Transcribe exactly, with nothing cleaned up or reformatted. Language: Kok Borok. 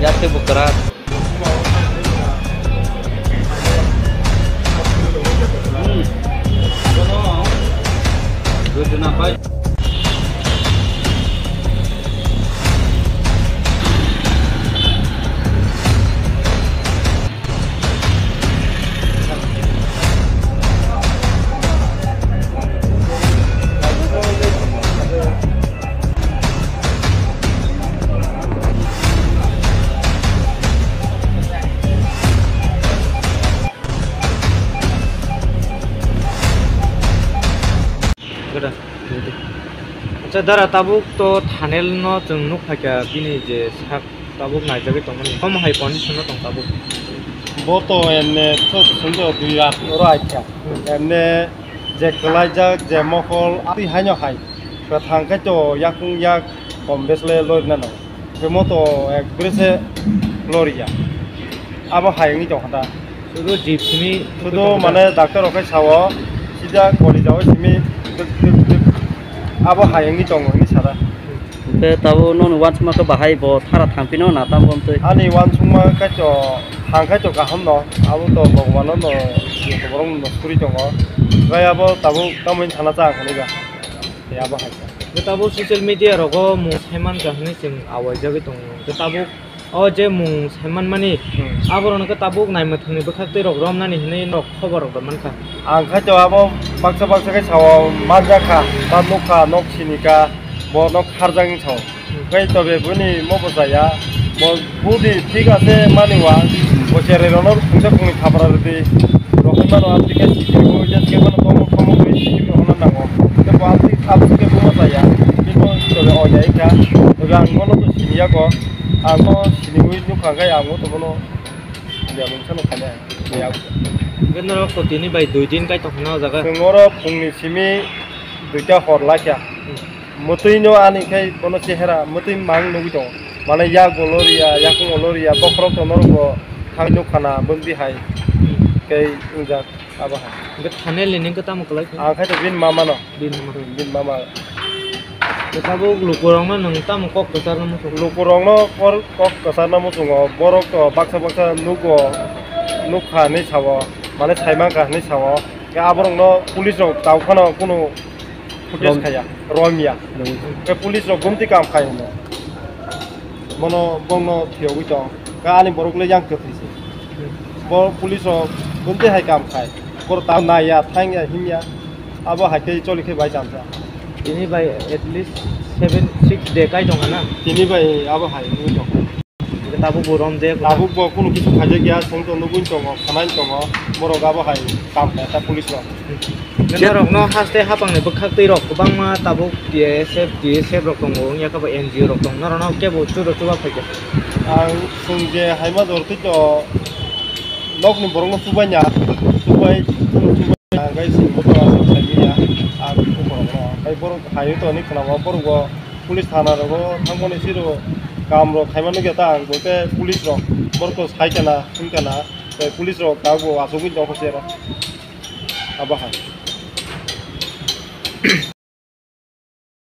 Yate bukra. Acha dara, tabuk to thanel no chwng nuk phaikha, bini je sak tabuk naijagwi tongmani. Omo hai condition no tong tabuk. Bo to emne to sungdo dui rat oro aikha. Emne je kwlaijak, je mokol, atwi haino hai. Kwthang khai to yakung yak kom bes le lorina no. Omo to ekbare se loriya. Abo hai wngwi tongkha da. Sudu jip simi sudu mane doctor rok khai sao, sida kori jao simi duk duk duk. Abo hai wngwi tongo hinwi sara. Hwnkhe tabuk nokni uansukma khe bahai bo thara thangphino na tamo twi? Ani uansukma kaitor thang kaitor kaham no, abo to Bhagwan no, borok no suri tongo. Gai abo tabuk tamoni sana cha khani ba. Tei abo hai kha. Hwnkhe tabuk social media rogo mung saiman kha hinwi chwng awaijagwi tongo. Hwnkhe tabuk o je mung saiman mani, hmm, aborok no khe tabuk naimwthangni bwkhaktwi rok romnani hinwi norok khobor rok bai mankha. Ang khai to abo baksa baksa khe sao manjakha, ta nukha, nok sinikha, bo nok kharjak wng sao. Hwnkhe tobe bini mo bo chaya, bo budi thik ase mani wa, bo cherai rokno phungsa phungni thapra rwdi, rokhe mano amtwi khe sijak bo, je thik mano tomo tomo khe sijak rokno nango. Tei bo amtwi amtwi khe bo mo chaya, bini mo tobe o ya wngkha, tobe ang bono to siniya kho, ang no siniwi nukha khe ang bo to bono ya mungsa no kanya ya. Hwnkhe norok to tini bai dui din kai tong khna o jaga? Chwng oro phungni simi duita hor laikha. Mwtwi no ani khai bono chehera mwtwi mang nugwi tongo. Mane yak bo loriya, yakung bo loriya, bokhorok to norok bo thang nukha na bwngdi hai. Kei wngjak abo hai. Hwnkhe thanel ni nini khe tamo kwlai kha? Ang khai to bini mama no. Bini mama. Bini mama. Tabuk lukurokno nwng tamo kok kwcharno muchungo? Lukurokno kor-, kok kwcharno muchungo. Borok to baksa baksa nugo, nukha hinwi sao, mane saimankha hinwi sao. Khe aborokno police rok tau phano kunu footage khaya, romya. Khe police rok gumti kam khai hino. Bono, bono thiyogwi tong. Khe ani borok le yang kwthwi se. Bo police rok gumti hai kam khai. Borok tamo naiya, thangya, himya. Abo hai khe choli khe bai chamsa. Tini bai at least seven, six day kai tong na? Tini bai abo hai wngwi tong. Tabuk bo rom de. Tabuk bo kunu kisu khaijak ya, chwng to nugwi tongo, khwnai tongo, borok abo hai kam kha ta police rok. Norokno haste hapangni bwkhaktwi rok kwbangma tabuk T S F, T S F rok tongo, wngya khe bo N G O rok tongo, norokno kebo chudo chuba phaikha. Ang chwng je haima jor twi to nokni borokno chubaina, chubai, chubai. Ang gai sini motor aswk sai manya, ang buphang rok no. Bai borok hai to ni khna o, borok bo police thana rogo thangmani siro kam rok khaima nugya ta ang bo khe police rok borok to sai kana, thung kana, tei police rok ta bo asugwi tong khe se ro. Abo hai.